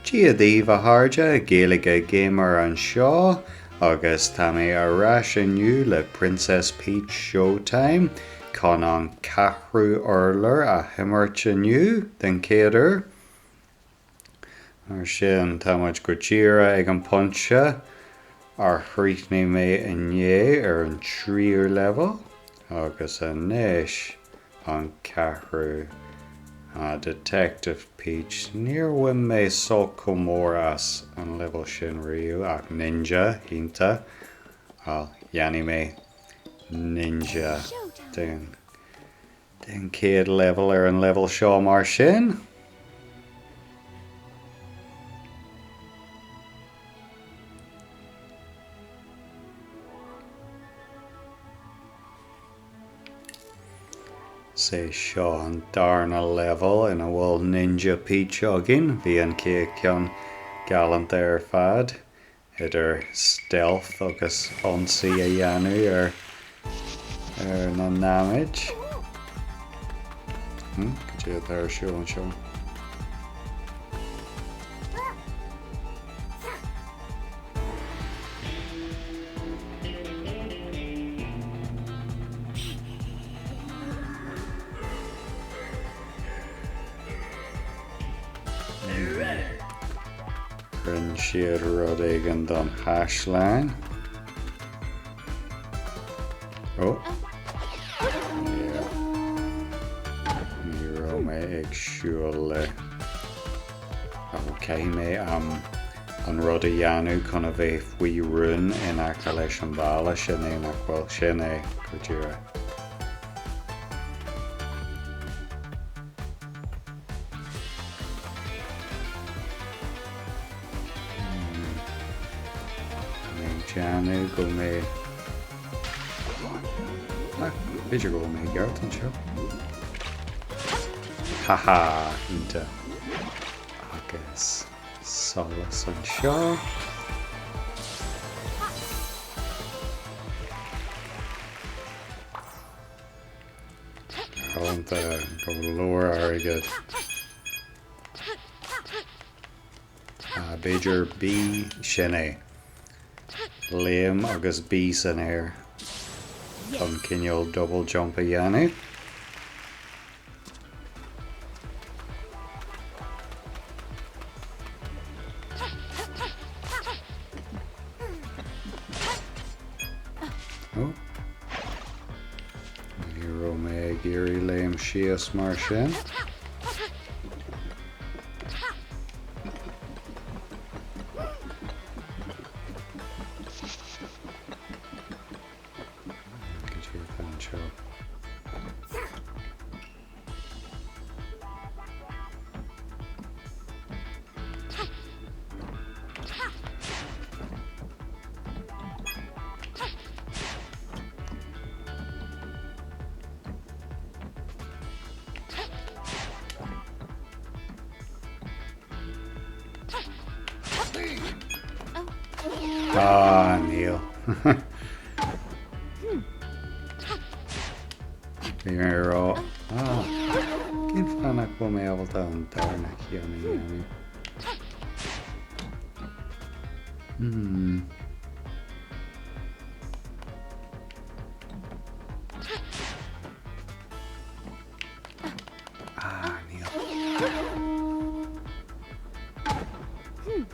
Dia daoibh a chairde, Gaeilge Gamer anseo agus tá mé ar ais inniu le Princess Peach Showtime chun an ceathrú urlár a himirt inniu den chéad uair. Mar sin, tá muid go díreach ag an bpointe ar chríochnaigh mé inné ar an tríú leibhéal agus anois an ceathrú. Ah, Detective Peach, níor bhain mé sult chomh mór as an leibhéal sin riamh ach Ninja, iontach. Bhuel, dhéanfaidh mé Ninja den den chéad leibhéal ar an leibhéal seo mar sin. Is é seo an darna leibhéal ina bhfuil Ninja Peach againn. Bhí an chéad cheann galánta ar fad, idir stealth agus ionsaí a dhéanamh ar ar na namhaid. Cad é atá ar siúl anseo? Rinne siad rud éigin don chaisleán. Ó. Yeah. Ní raibh mé ag siúl le. Caithfidh mé an rud a dhéanamh chun a bheith faoi rún in aice leis an bhalla, sin é nach bhfuil, sin é go díreach. Mé ag déanamh go mbeidh, ach b'fhéidir go bhfuil mé i gceart anseo. Haha, iontach. Agus solas anseo. Galánta, go leor airgead. B'fhéidir B, sin é. Léim agus B san aer chun cineál double jump a dhéanamh. Ó. Ní raibh mé ag iarraidh léim síos mar sin. Cad é atá anseo? Ah, níl. Bhí mé ag rá, ah, cén fáth nach bhfuil mé ábalta an darna ceann a dhéanamh? Hmm. Ah, níl. Hmm.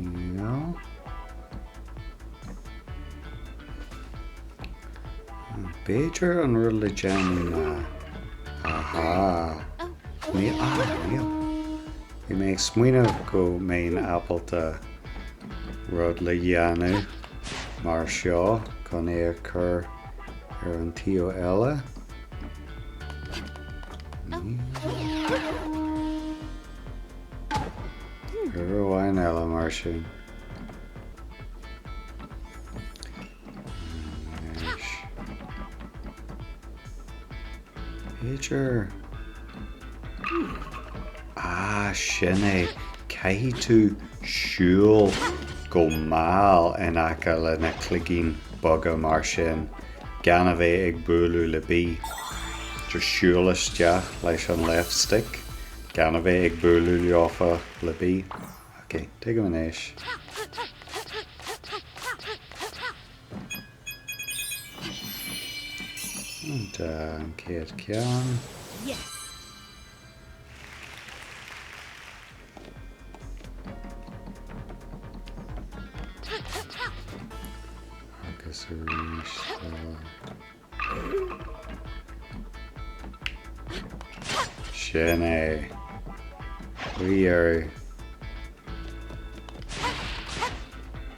Níl. B'fhéidir an rud le déanamh ná. Aha! Níl, ah, níl. Bhí mé ag smaoineamh go mbeinn ábalta rud le dhéanamh mar seo chun é a chur ar an taobh eile. Uair amháin eile mar sin. Anois. B'fhéidir. Ah, sin é. Caithfidh tú siúl go mall in aice le na cloigín beaga mar sin, gan a bheith ag bualadh le B. Just siúl isteach leis an left stick, gan a bheith ag bualadh leofa le B. Ok, tuigim anois. An chéad ceann. Yes. Agus arís eile. Sin é. Faoi dheireadh.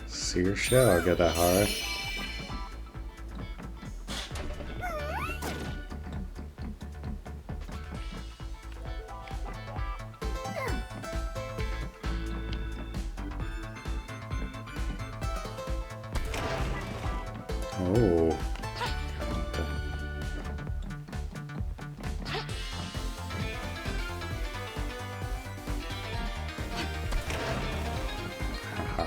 Saoirse agat a chara. Ó. Galánta. Haha.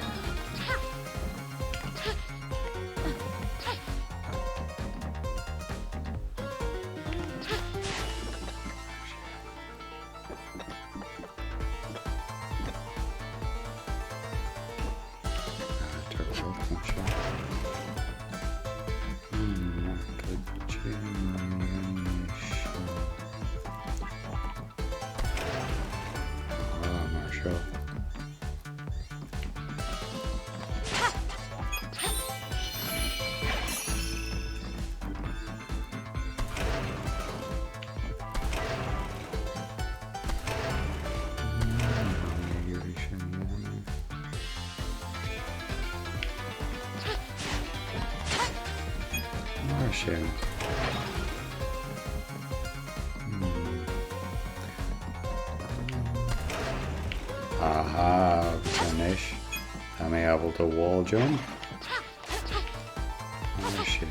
Mar seo. Mar sin. Aha, agus anois tá mé ábalta wall jump. Mar sin.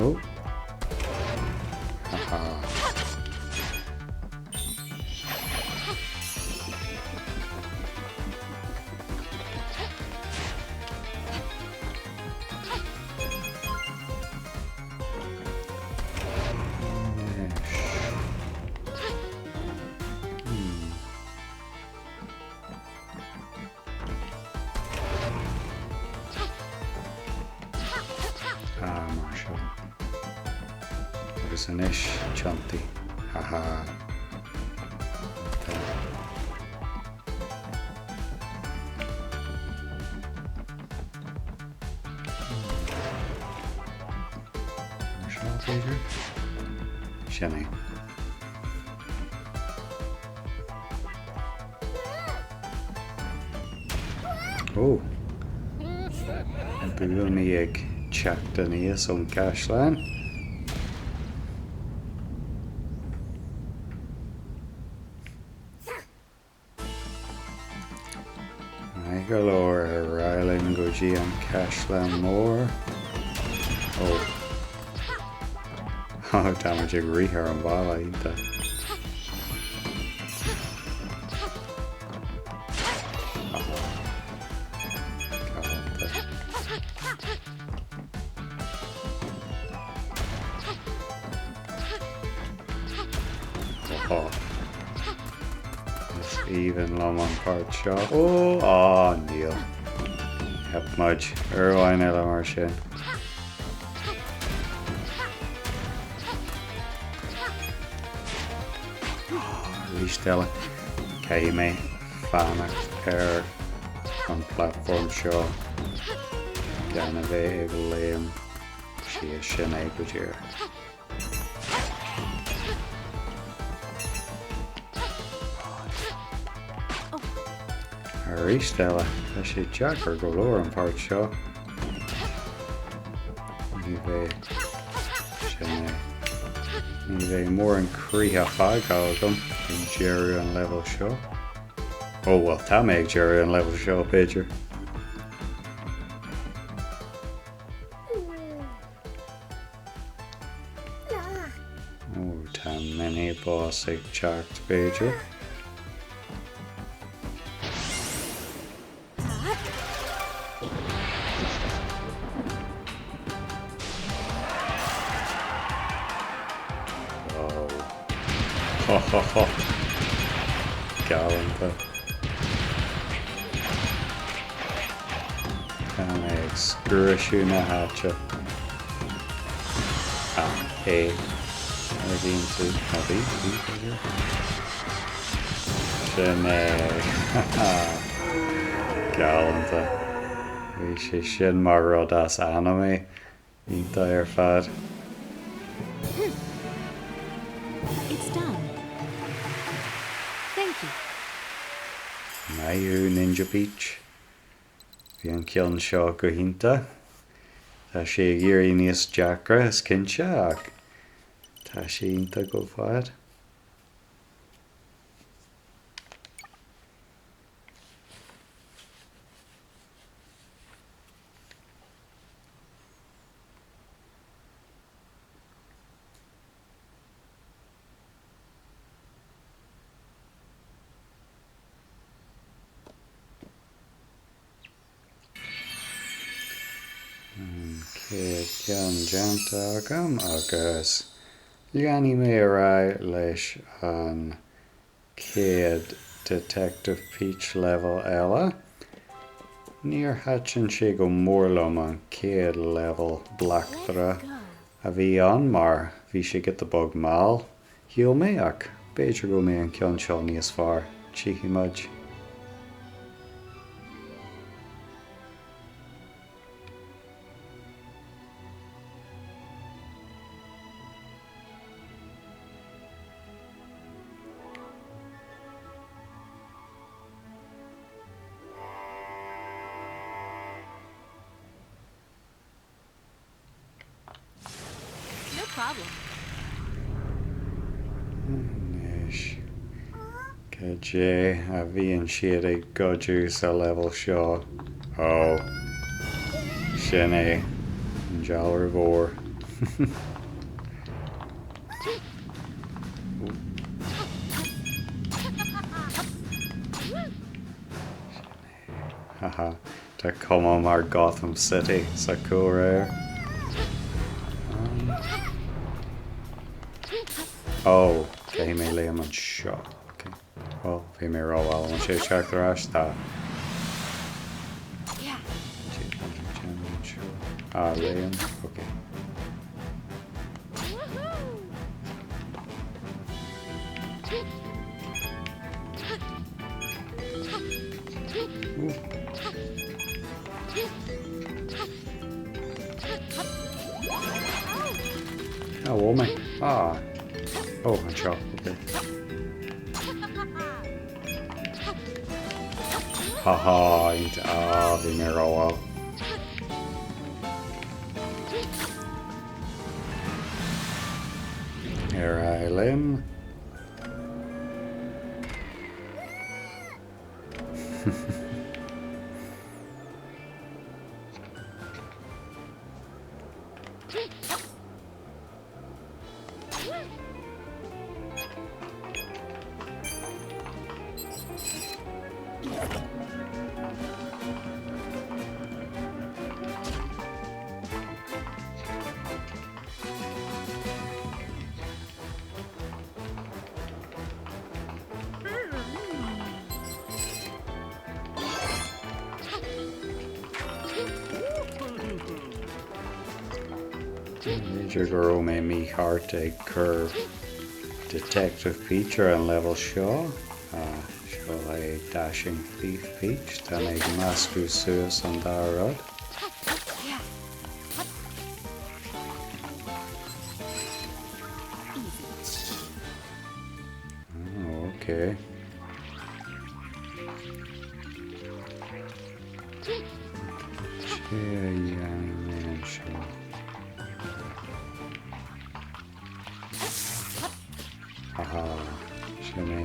Oh. Haha. Ah, mar seo. Agus anois, tiontaigh. Haha. Mar seo, b'fhéidir? Sin é. Ó! Buamaí ag teacht aníos ón gcaisleán. Maith go leor, ar aghaidh linn go dtí an caisleán mór. Ó. Tá muid ag rith ar an bhalla, iontach. Galánta. Ó. Is aoibhinn liom an páirt seo. Ó, á, níl. Theip muid ar amháin eile mar sin. Arís eile, caithfidh mé fanacht ar an platform seo gan a bheith ag léim síos sin é go díreach. Arís eile, tá sé deacair go leor an pháirt seo. Ní bheidh sin é. Ní bheidh mórán croíthe fágtha agam ag deireadh an leibhéil seo. Ó bhuel, tá mé ag deireadh an leibhéil seo, b'fhéidir. Ó, tá mini boss ag teacht, b'fhéidir. Ó. Ho ho ho. Galánta. Tá mé ag scriosadh na háite. A, A. Nuair a bhíonn tú, nó B, B, b'fhéidir? Sin é. Galánta. Bhí sé sin mar rud as anime. Iontach ar fad. It's done. Thank you. Maith thú Ninja Peach. Bhí an ceann seo go hiontach. Tá sé ag éirí níos deacra is cinnte ach tá sé iontach go fóill. An chéad cheann déanta agam agus leanfaidh mé ar aghaidh leis an chéad Detective Peach level eile. Níor thaitin sé go mór liom an chéad level bleachtaire a bhí ann mar bhí sé giota beag mall, shíl mé, ach b'fhéidir go mbeidh an ceann seo níos fearr. Tchífidh muid. No problem. Anois, cad é a bhíonn siad ag goideadh sa leibhéal seo? Ó, sin é, an dealramh óir. Haha, tá cuma mar Gotham City sa chúlra. Ó, caithfidh mé léim anseo. Ok, bhuel, bhí mé rómhall. An bhfuil sé ag teacht ar ais? Tá. Ah, léim. Ok. Cá bhfuil mé? Ah. Oh, anseo. Ok. Haha, ah, bhí mé rómhall. Ar aghaidh linn. B'fhéidir go raibh mé mícheart ag cur Detective Peach ar an leibhéal seo. Seo é Dashing Thief Peach. Tá mé ag meascadh suas an dá rud. Oh, okay. Cé a dhéanfaidh mé anseo? Aha, sin é.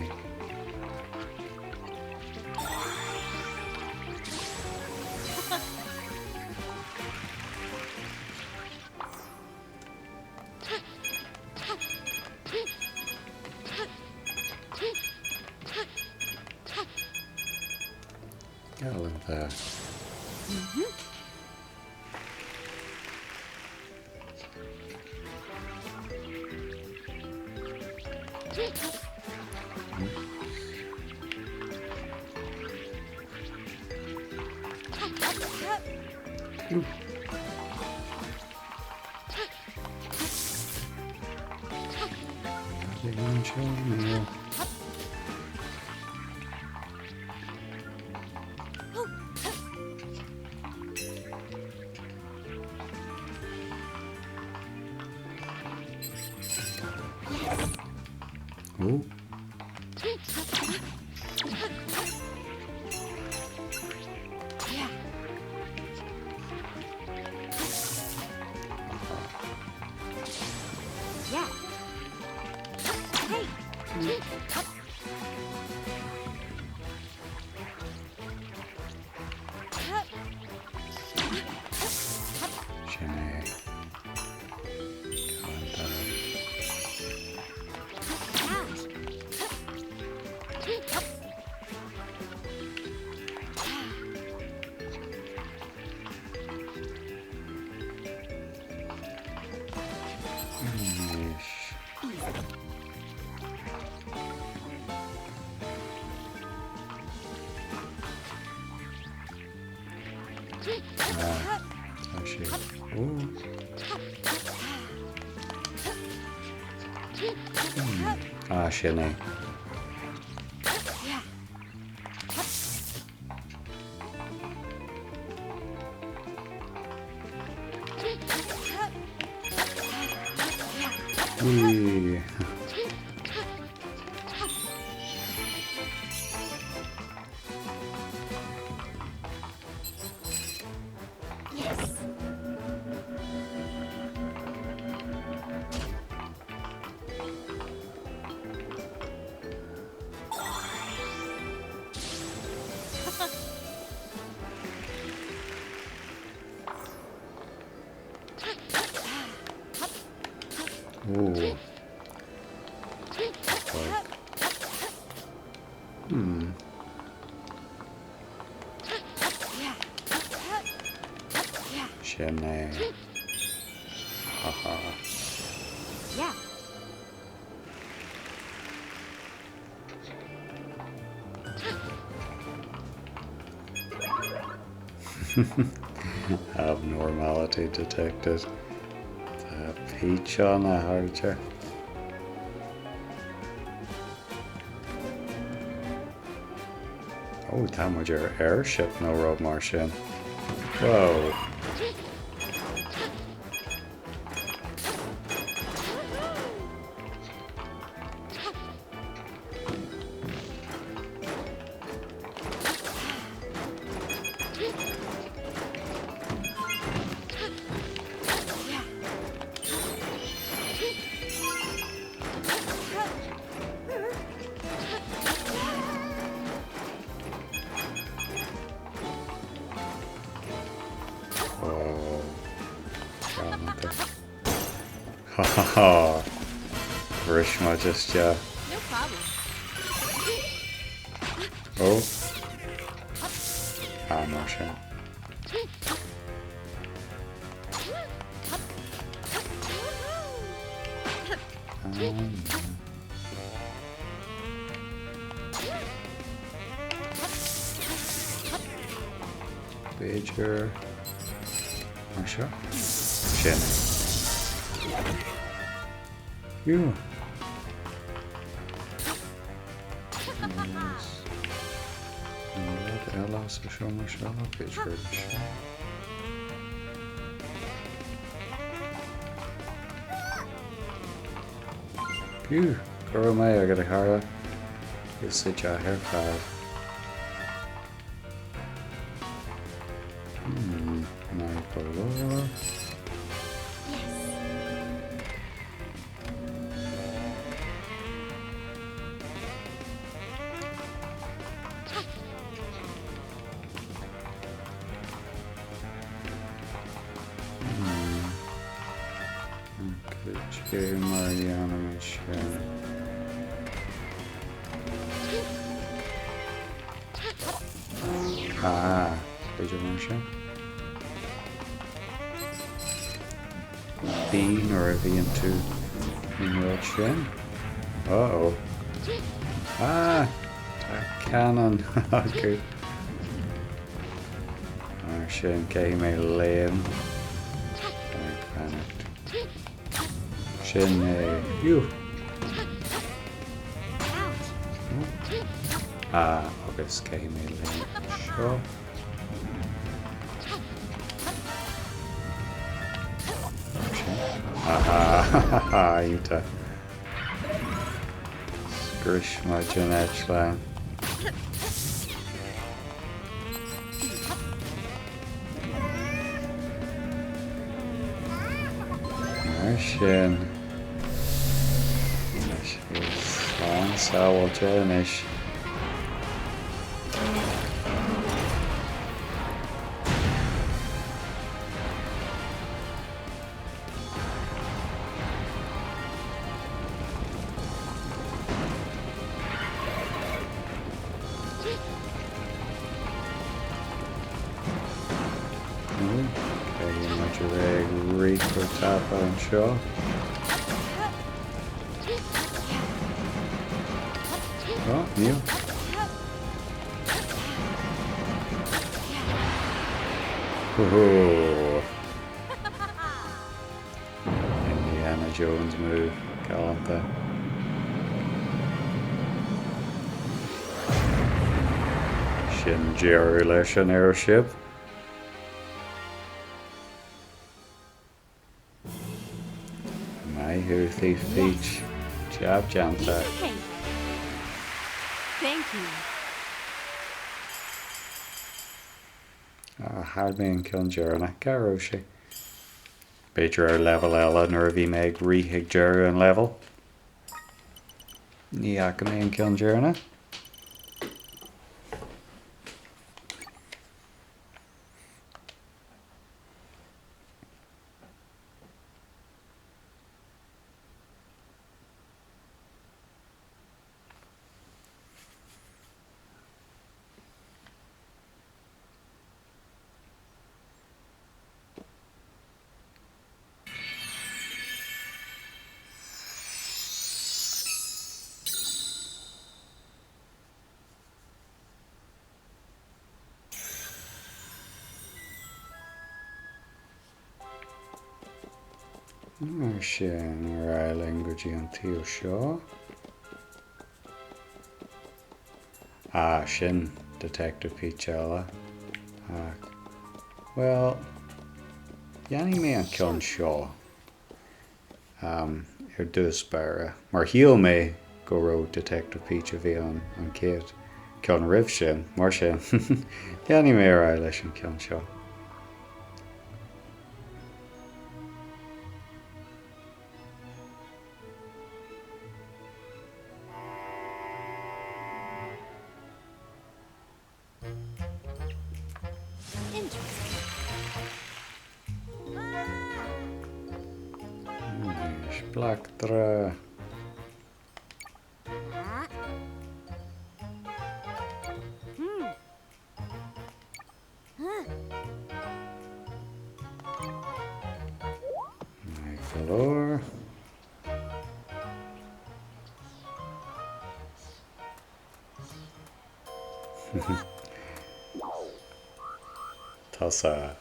Galánta. Oh. Sin é. Tá sé. Ah, sin é. Whee! Ooh. Hmm. Sin é. Haha. Yeah. Abnormality detected. Tá Peach ann, a chairde. Ó, tá muid ar airship nó rud mar sin. Whoa. Whoa. Galánta. Ha ha ha. Bhris muid isteach. No problem. Ó. Ah, mar sin. B'fhéidir mar seo. Sin é. Phew. Agus an rud eile sa seomra seo, b'fhéidir seo. Phew, go raibh maith agat a chara. Is sa death ar fad. Ceart go leor. Yes. Cad é mar a dhéanaimid sin? Ah, b'fhéidir mar sin. B nuair a bhíonn tú an rud sin. Uh-oh. Ah! Tá cannon acu. Mar sin, caithfidh mé léim. Ag fanacht. Sin é. Phew! Ah, agus caithfidh mé léim seo. Aha, iontach. Scrios muid an eitleán. Mar sin, tá sé slán sábháilte anois. Caithfidh muid a bheith ag rith go tapa anseo. Oh, níl. Oh. Indiana Jones move, galánta. Sin deireadh leis an airship. Maith thú, Thief Peach. Jab déanta. Piece of cake. Thank you. Ah, chaill mé an ceann deireanach. Cá raibh sé? B'fhéidir ar leibhéal eile nuair a bhí mé ag rith ag deireadh an leibhéil. Ní fhaca mé an ceann deireanach. Mar sin, ar aghaidh linn go dtí an taobh seo. Ah, sin Detective Peach eile. Ach, bhuel, dhéanfaidh mé an ceann seo ar dtús báire, mar shíl mé go raibh Detective Peach a bhí ann an chéad ceann roimh sin, mar sin, leanfaidh mé ar aghaidh leis an ceann seo. Anois, Bleachtaire. Maith go leor. Tusa.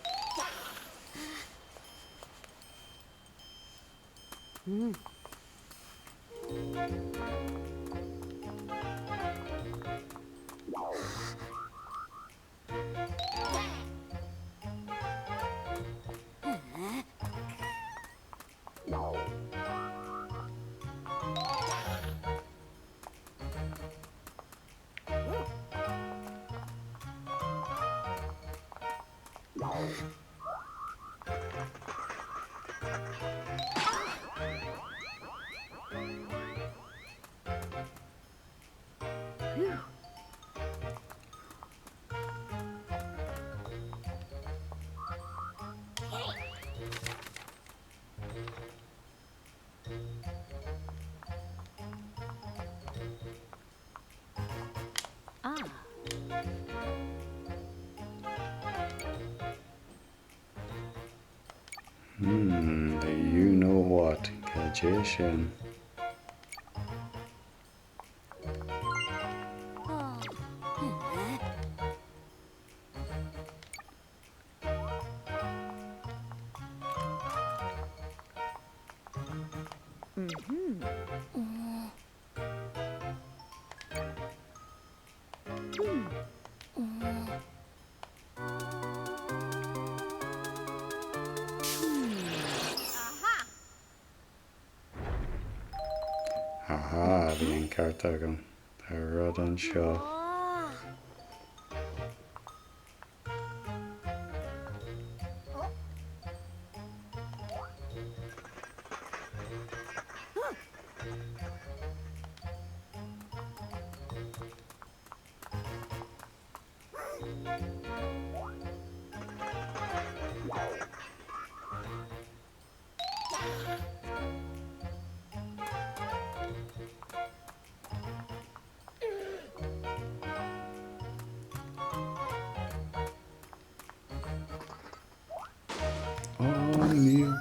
Hmm, the you know what, cad é sin? Aha, bhí an ceart agam. Tá rud anseo. Ó, níl.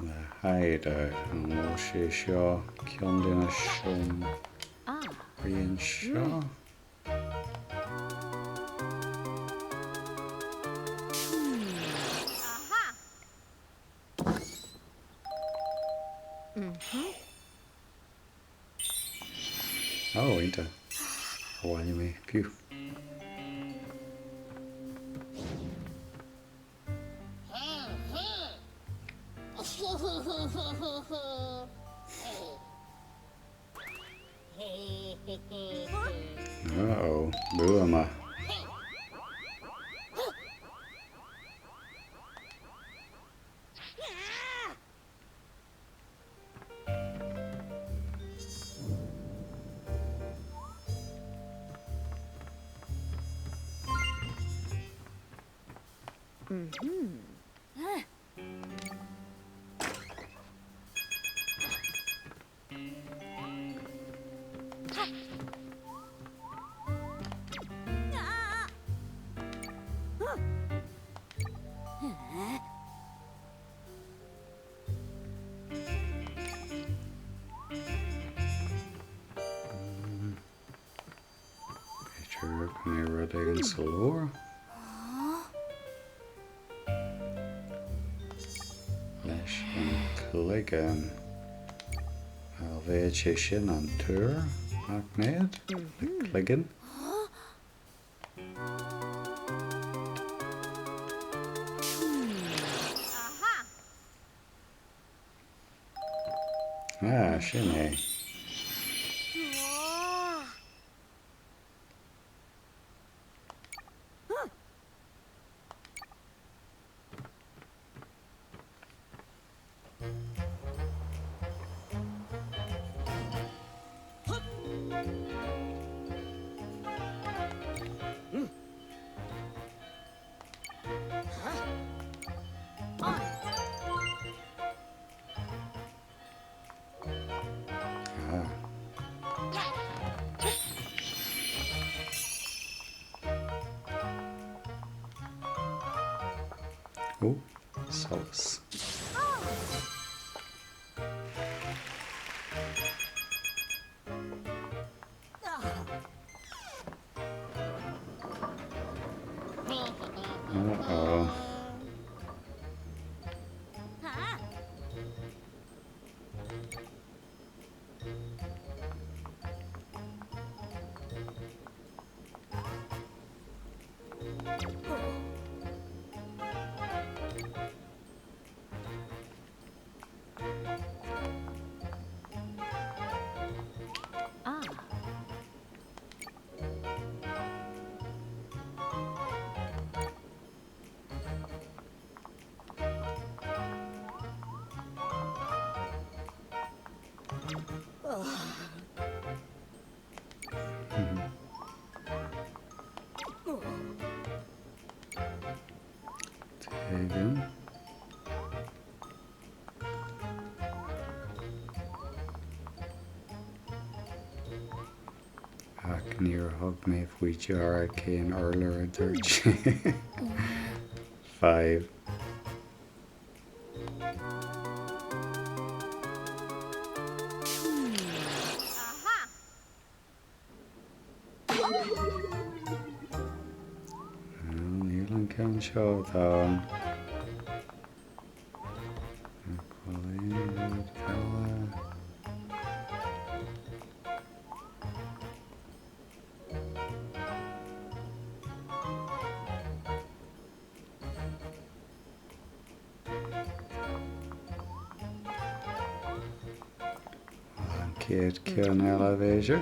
Le hideout, an bhfuil sé seo ceann de na seomraí anseo? Ó, iontach. Abhaile mé. Phew. Uh-oh, buama. B'fhéidir go mbeidh rud éigin sa lár. Leis an cloigeann. Bhuel, bheadh sé sin an túr, nach mbeadh? Le cloigeann. Ah, sin é. Ah. Ó, solas. Uh-oh. Ah. Tuigim. Ach níor thug mé faoi deara cén urlár a dúirt sé. Fadhb. Níl an ceann seo atá ann. Nach bhfuil aon rud eile? An chéad ceann eile b'fhéidir?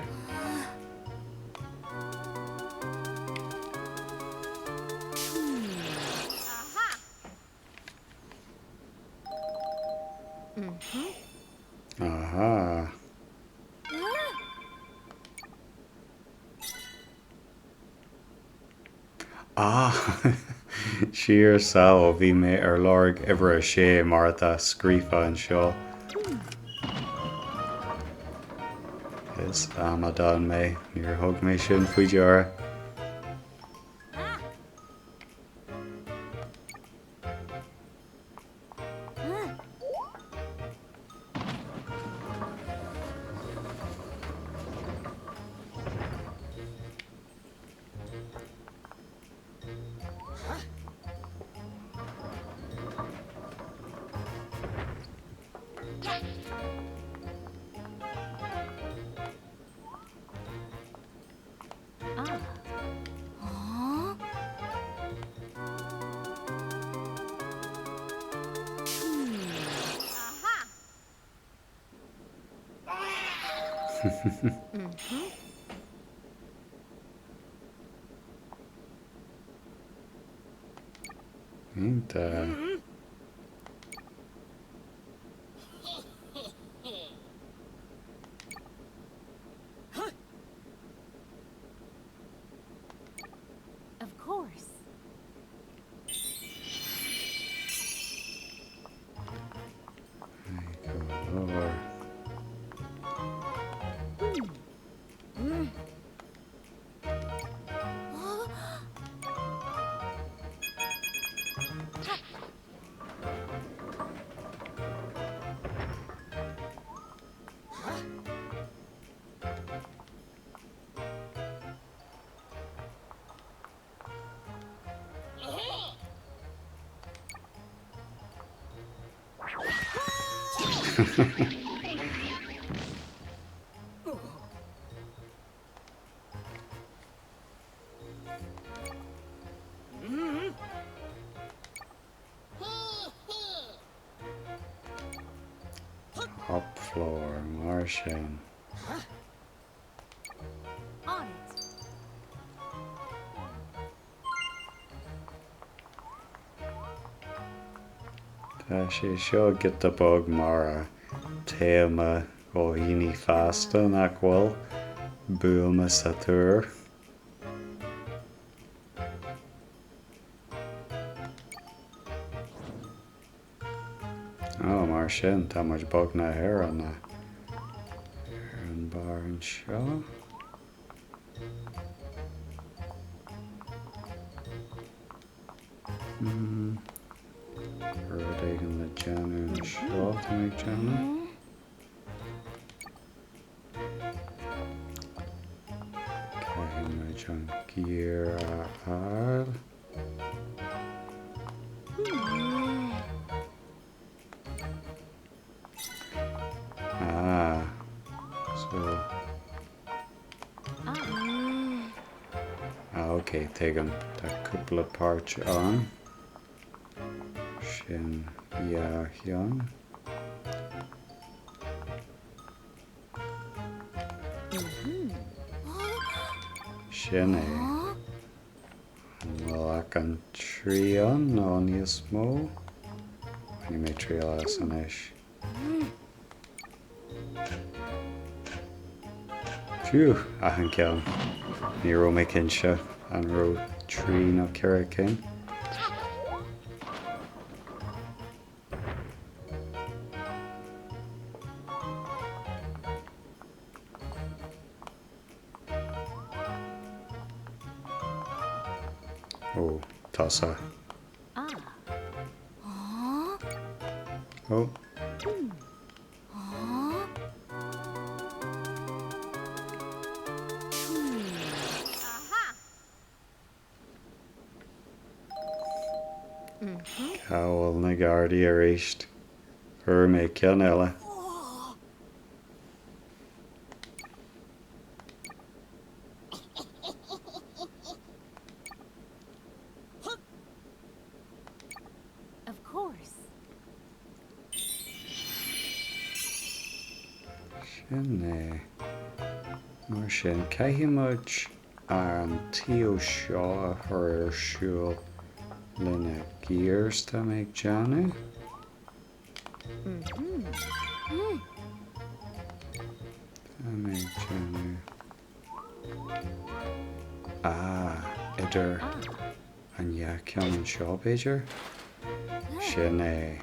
Aha. Ah! Siar sall, bhí mé ar lorg uimhir a sé mar atá scríofa anseo. Is amadán mé, níor thug mé sin faoi deara. Iontach. Of course. Go leor. Top floor, mar sin. On it. Tá sé seo giota beag mar téama do dhaoine fásta, nach bhfuil? Buama sa túr. Ó, mar sin, tá muid beagnach ar an ar an barr anseo. Hmm. Rud éigin le déanamh anseo, tá mé ag déanamh. Caithfidh muid an gear a fháil. Ok, tuigim. Tá cúpla páirt ann. Sin dhá cheann. Sin é. An bhfuil ach an trí ann nó níos mó? Bainfidh mé triail as anois. Phew, achan ceann. Ní raibh mé cinnte an raibh 3 nó 4 cinn. Ó, tusa. Ó. Cá bhfuil na Gardaí arís? Fuair mé ceann eile. Of course. Sin é. Mar sin, caithfidh muid an taobh seo a chur ar siúl lena gears, tá mé ag déanamh. Tá mé ag déanamh. Ah, idir an dhá cheann anseo, b'fhéidir? Sin é.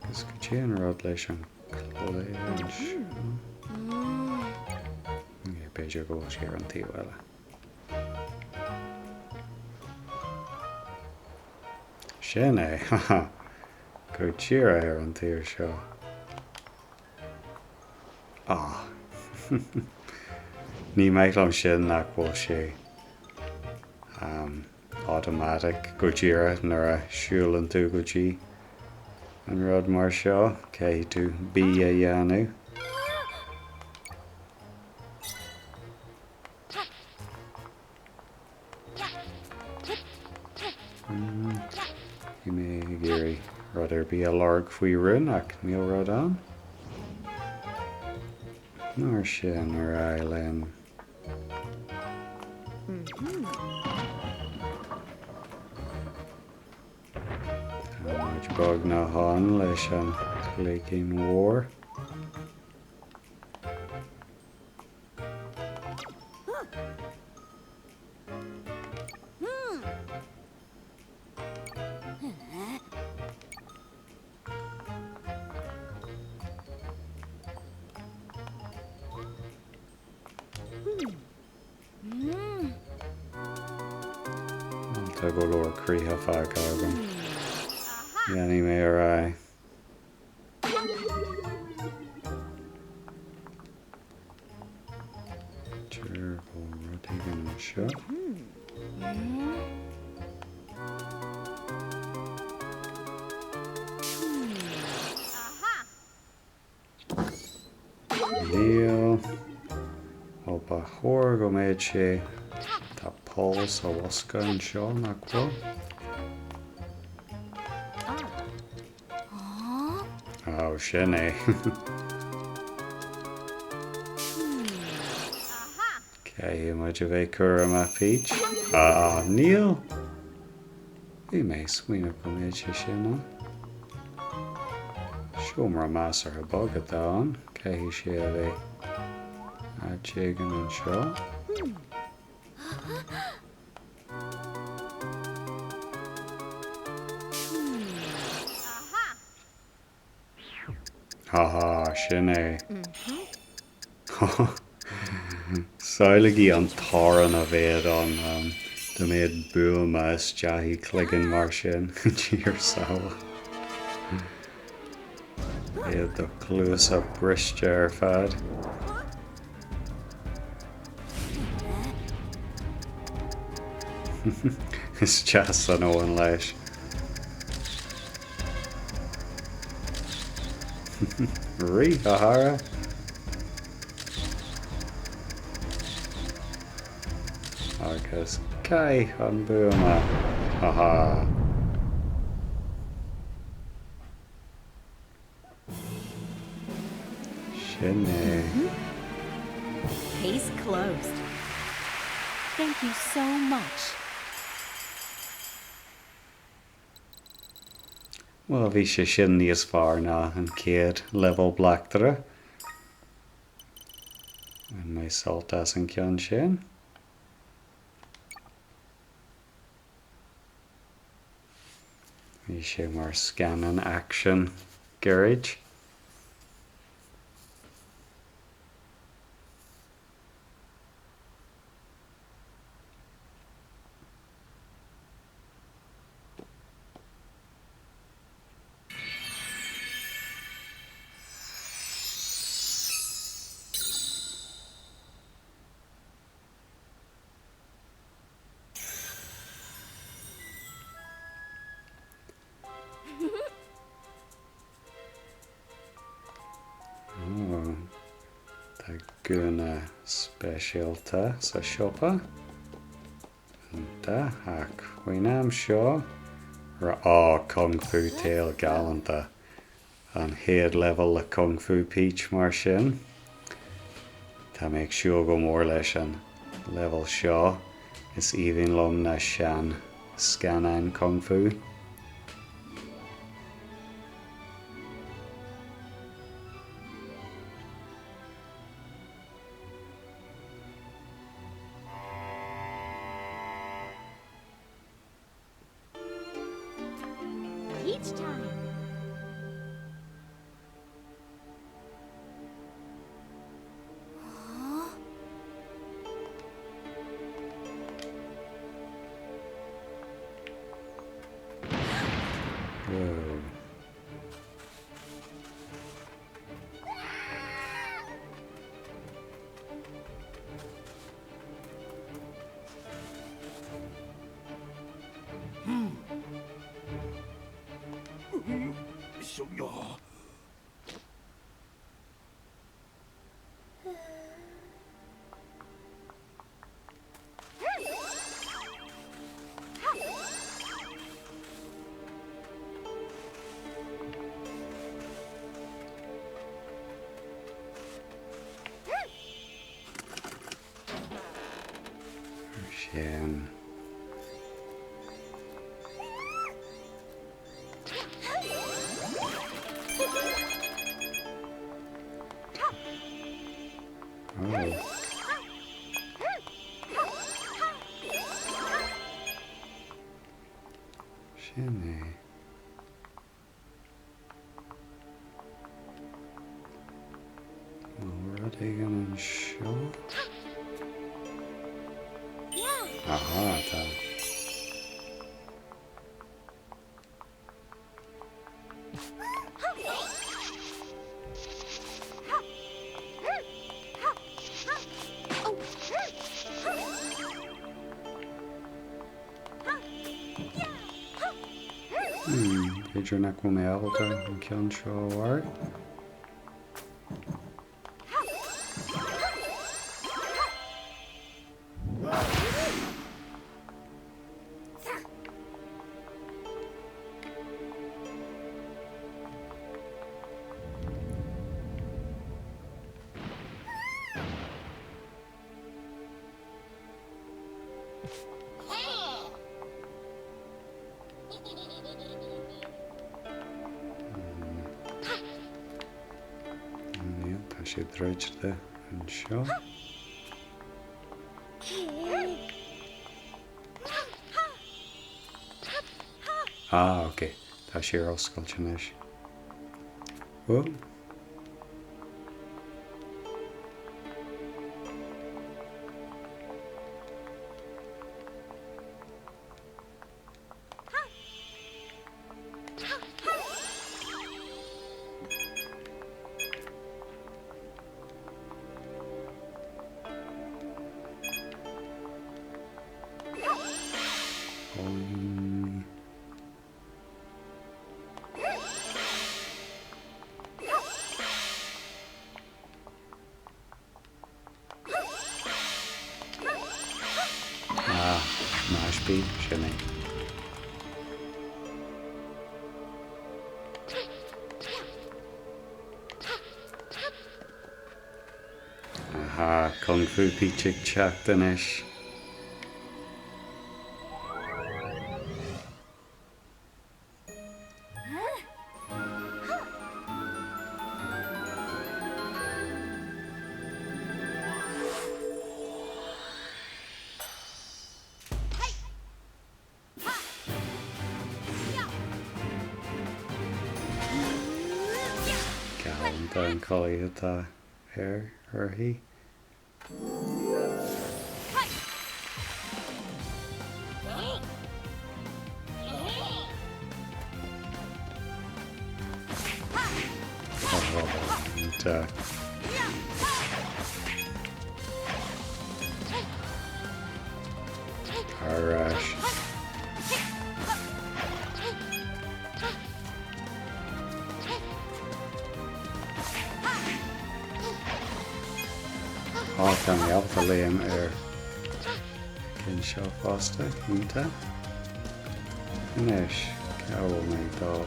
Agus cad é an rud leis an clé anseo? B'fhéidir go bhfuil sé ar an taobh eile. Sin é, haha! Go díreach ar an taobh seo. Ah. Ní maith liom sin nach bhfuil sé automatic go díreach nuair a siúlann tú go dtí an rud mar seo, caithfidh tú B a dhéanamh. Bhí mé ag iarraidh rud ar bith a lorg faoi rún ach níl rud ann. Mar sin, ar aghaidh linn. Tá muid beagnach ann leis an chloigín mhór. Tá go leor croíthe fágtha agam. Leanfaidh mé ar aghaidh. Deir go bhfuil rud éigin anseo. Níl. Ó ba chóir go mbeadh sé. Tá poll sa bhosca anseo, nach bhfuil? Ó, sin é. Caithfidh muid a bheith cúramach, Peach. Ah, níl! Bhí mé ag smaoineamh go mbeadh sé sin ann. Seomra measartha bog atá ann. Caithfidh sé a bheith áit éigin anseo. Haha, sin é. Samhlaígí an torann a bheadh ann dá mbeadh buama isteach i gcloigeann mar sin, Dia ár sábháil. Bheadh do chluasa briste ar fad. Isteach san abhainn leis. Rith, a chara! Agus caith an buama! Haha! Sin é. Case closed. Thank you so much. Bhuel, bhí sé sin níos fearr ná an chéad leibhéal bleachtaire. Bhain mé sult as an ceann sin. Bhí sé mar scannán aicsin gairid. Tá gúna speisialta sa siopa. Iontach, ach faoin am seo, Á, Kung Fu Tale galánta. An chéad leibhéal le Kung Fu Peach mar sin. Tá mé ag súil go mór leis an leibhéal seo. Is aoibhinn liom na sean scannáin Kung Fu. Peach time! Whoa. Sin. Oh. Sin é. Bhfuil rud éigin anseo? Aha, tá. Hmm, b'fhéidir nach bhfuil mé ábalta an ceann seo a mharú. Níl, tá sé druidte anseo. Ah, ok. Tá sé ar oscailt anois. Whoa. Boing. uirthi, sin é. Aha, Kung Fu Peach ag teacht anois. Galánta an culaith atá air, uirthi. Iontach. Ar ais. Á, tá mé ábalta léim ar cinn seo fosta, iontach. Anois, cá bhfuil mé ag dul?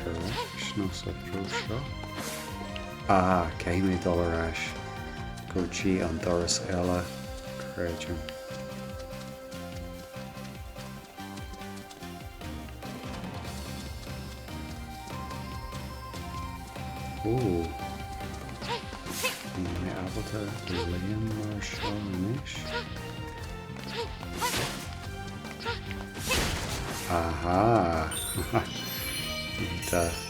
Ar ais nó sa treo seo? Ah, caithfidh mé dul ar ais go dtí an doras eile, creidim. Ooh. Níl mé ábalta léim mar seo anois. Aha! Iontach.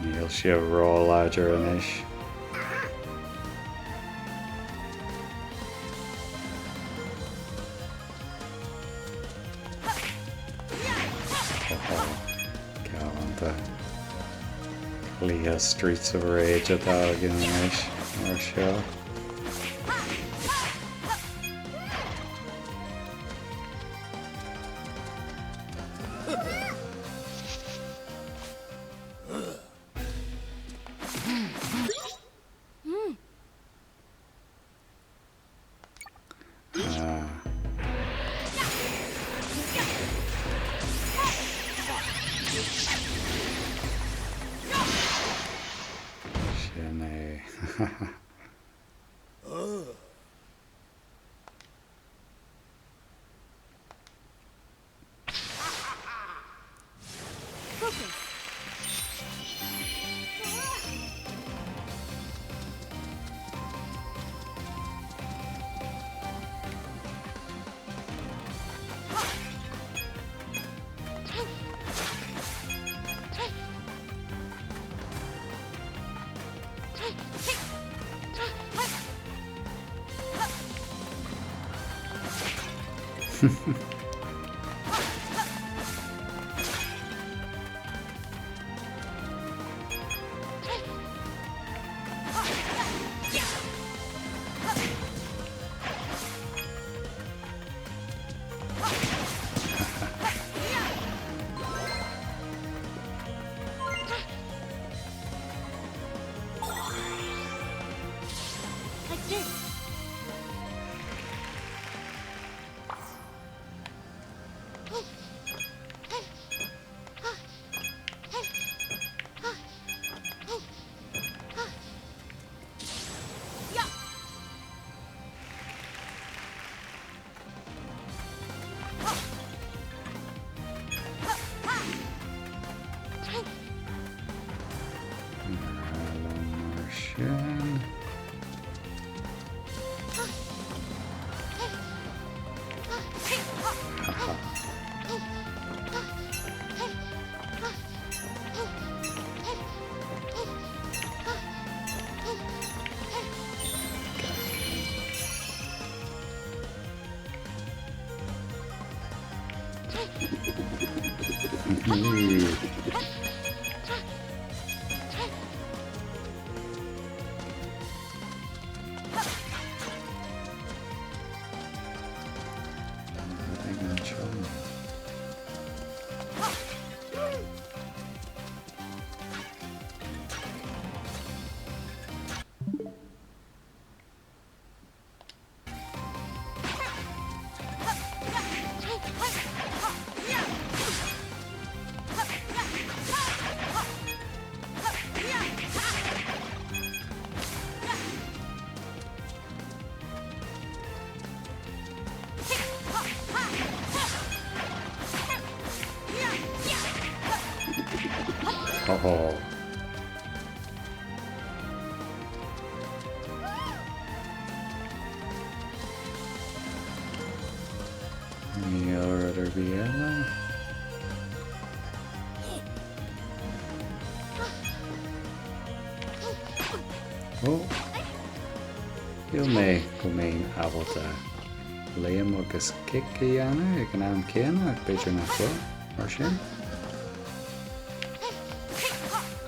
Níl sibh róláidir anois. Galánta. Cluiche Streets of Rage atá againn anois mar seo. Sin é. Like this. Mar sin. Rud éigin anseo. Ho ho. Níl rud ar bith eile. Ó! Shíl mé go mbeinn ábalta léim agus cic a dhéanamh ag an am céanna ach b'fhéidir nach bhfuil, mar sin.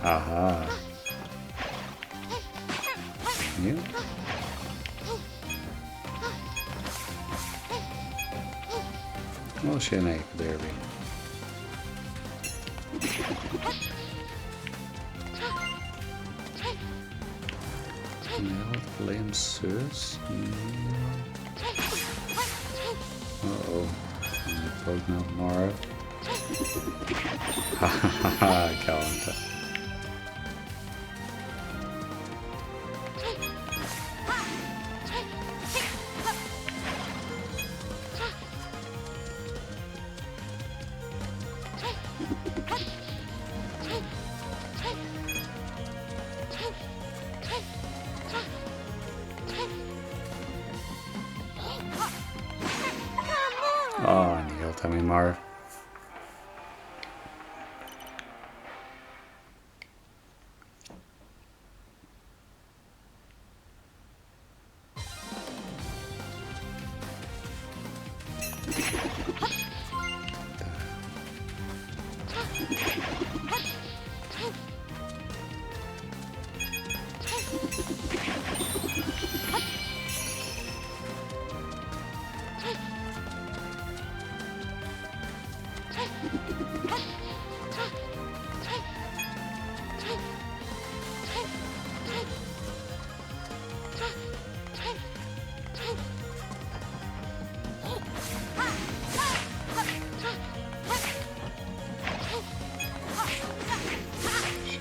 Aha! Níl? Bhuel sin é, go deimhin. Níl léim suas? Níl. Uh-oh. Tá mé beagnach marbh. Ha ha ha ha, galánta. Á, níl, tá mé marbh.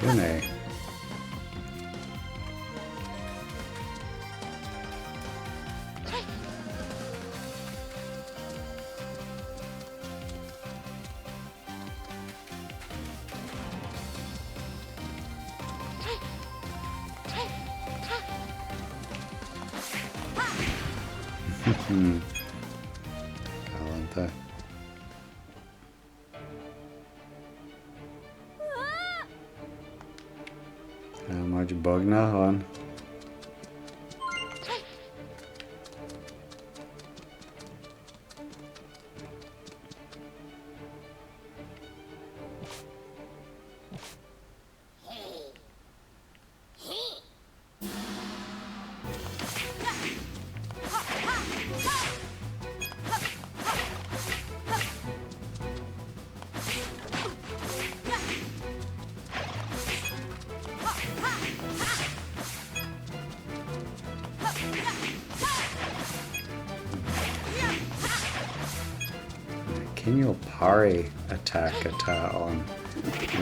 Sin é. Galánta. Tá muid beagnach ann. Cineál parry attack atá ann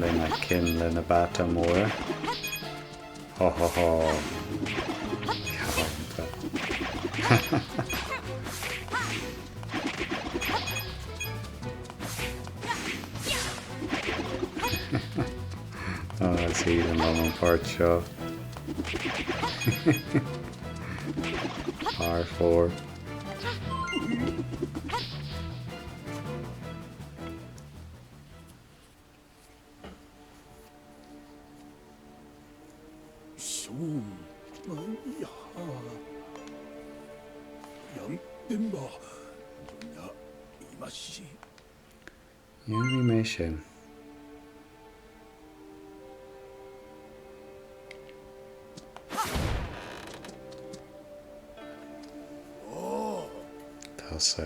lena cinn lena bata móra. Ho ho ho. Galánta. Oh, is aoibhinn liom an pháirt seo. R4. Dhéanfaidh mé sin. Tá sa.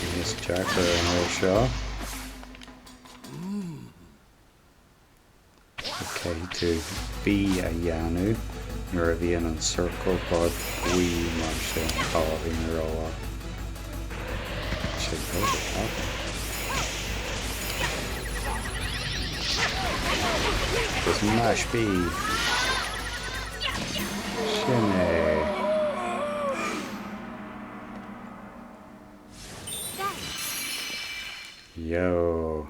Níos deacra an uair seo. Caithfidh tú B a dhéanamh nuair a bhíonn an ciorcal beag buí mar sin. Á, bhí mé rómhall. Sé go tapa. Just mash B! Sin é. Yo.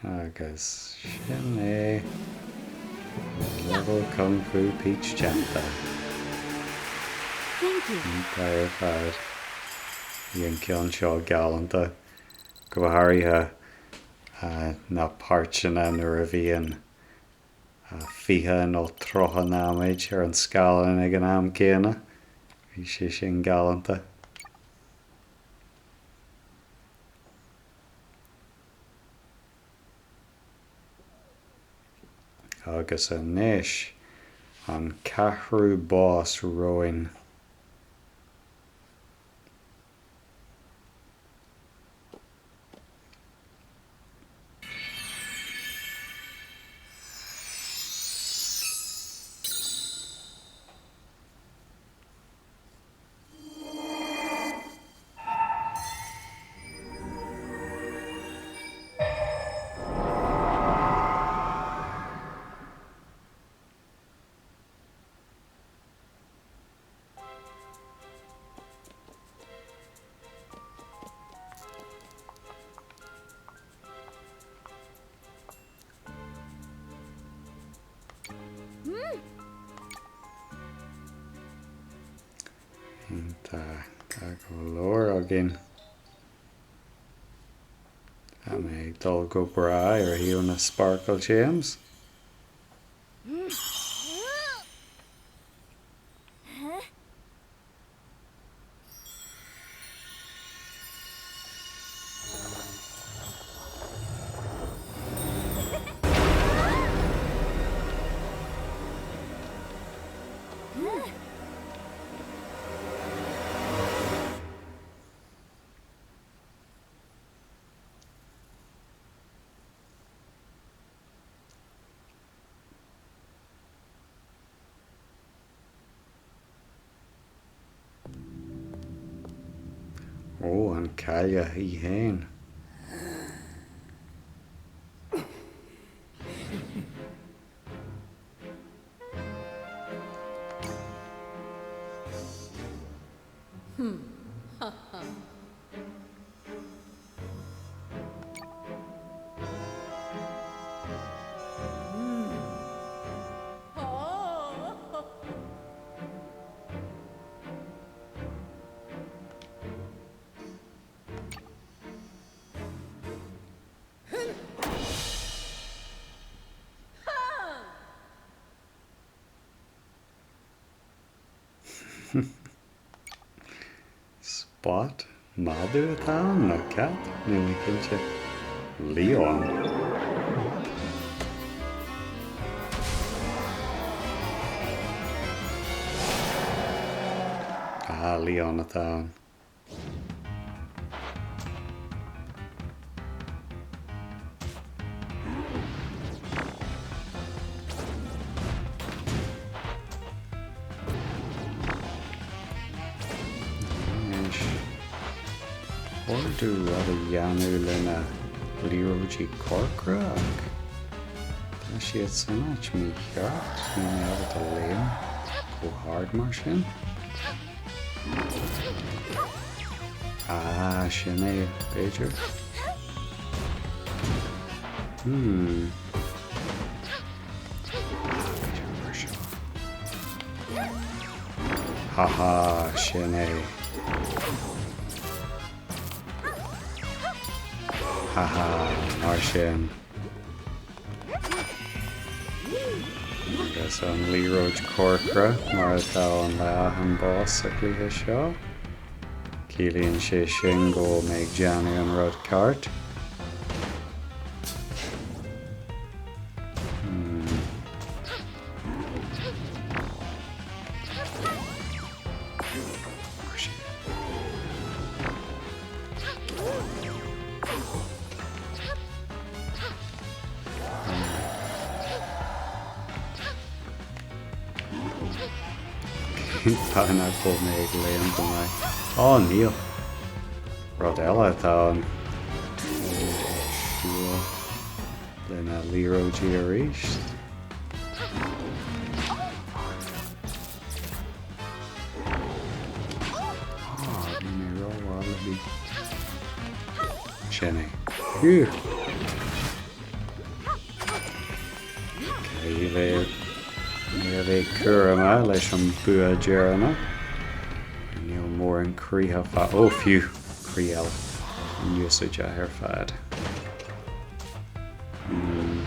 Agus sin é Level Kung Fu Peach déanta. Thank you. Iontach ar fad. Bhí an ceann seo galánta, go háirithe na páirteanna nuair a bhíonn 20 nó 30 nóiméad ar an scáileán ag an am céanna. Bhí sé sin galánta. Agus anois, an ceathrú bos romhainn. Iontach. Tá go leor againn. Tá mé ag dul go breá ar thaobh na Sparkle Gems. Ó, an cailleach í fhéin. Spot madadh atá ann nó cat? Níl mé cinnte. Leon. Ah, Leon atá ann. Anois, ordú rud a dhéanamh le na liathróidí corcra ach tá siad san áit mícheart, níl mé ábalta léim chomh hard mar sin. Ah, sin é, b'fhéidir. Hmm. B'fhéidir mar seo. Haha, sin é. Haha, mar sin. Agus an liathróid corcra mar atá ann le achan boss sa chluiche seo. Ciallaíonn sé sin go bhfuil mé ag déanamh an rud ceart. Hmm. Mar sin. Cén fáth nach bhfuil mé ag léim go maith? Á, níl. Rud eile atá ann. Siúl le na liathróidí arís. Sin é. Phew! Caithfidh mé a bheith cúramach leis an bua deireanach. Níl mórán croíthe fá... Ó, phew! Croí eile. An-úsáideach ar fad. Hmm.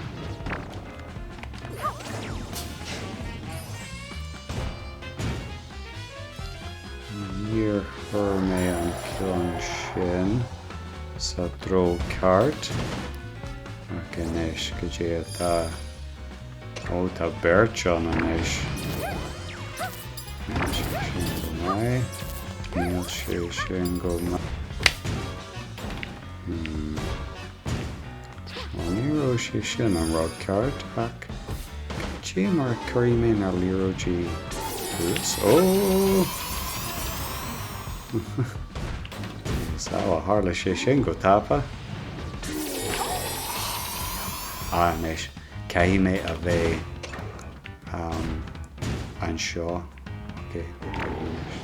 Níor chuir mé an ceann sin sa treo ceart. Ach anois, cad é atá... Ó, tá beirt ann anois. Níl sé sin go maith. Níl sé sin go maith. Hmm. Bhuel, ní raibh sé sin an rud ceart, ach cad é mar a chuirfidh mé na liathróidí thuas? Ó! Is ea, tharla sé sin go tapa. Ah, anois, caithfidh mé a bheith anseo. Ok, ok, anois.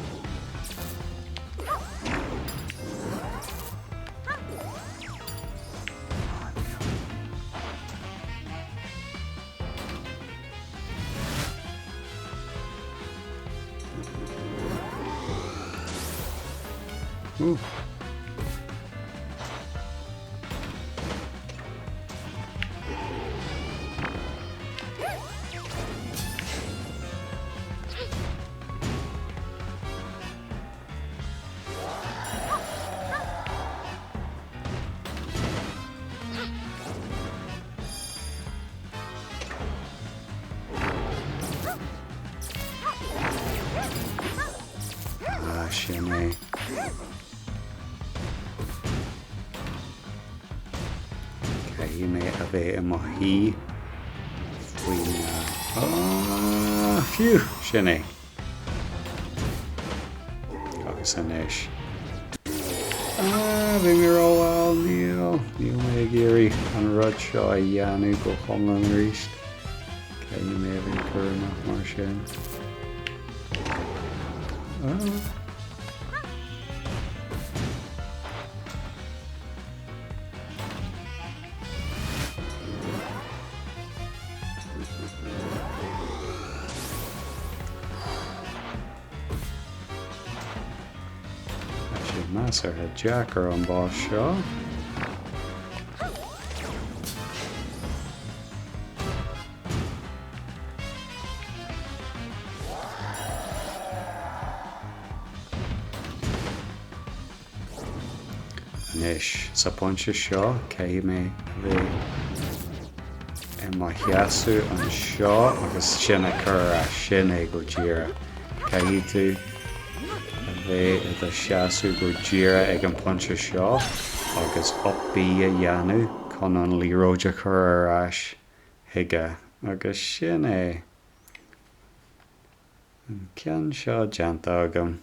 Ooh. Ah, sin é. Caithfidh mé a bheith i mo shuí faoi na... Ah, phew, sin é. Agus anois. Ah, bhí mé rómhall, níl, níl mé ag iarraidh an rud seo a dhéanamh go hiomlán arís. Caithfidh mé a bheith cúramach mar sin. Ah. Tá sé measartha deacair an boss seo. Anois, sa phointe seo, caithfidh mé a bheith i mo sheasamh anseo agus sin a chur ar ais. Sin é go díreach. Caithfidh tú a bheith i do sheasamh go díreach ag an pointe seo agus up B a dhéanamh chun an liathróid a chur ar ais chuige. Agus sin é. An ceann seo déanta agam.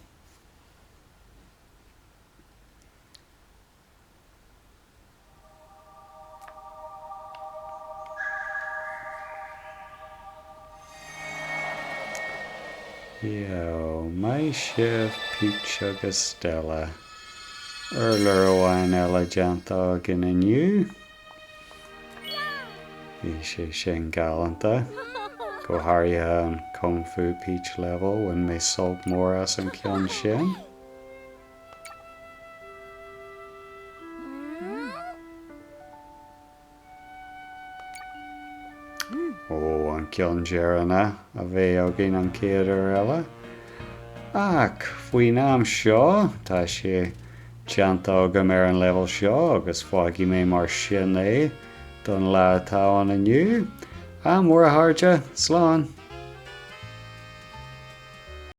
Yo, maith sibh Peach agus Stella. Urlár amháin eile déanta againn inniu. Bhí sé sin galánta. Go háirithe an Kung Fu Peach level, bhain mé sult mór as an ceann sin. Ó, an ceann deireanach a bheidh againn an chéad uair eile. Ach faoin am seo, tá sé déanta agam ar an leibhéal seo agus fágfaidh mé mar sin é don lá atá ann inniu. Ádh mór a chairde, slán!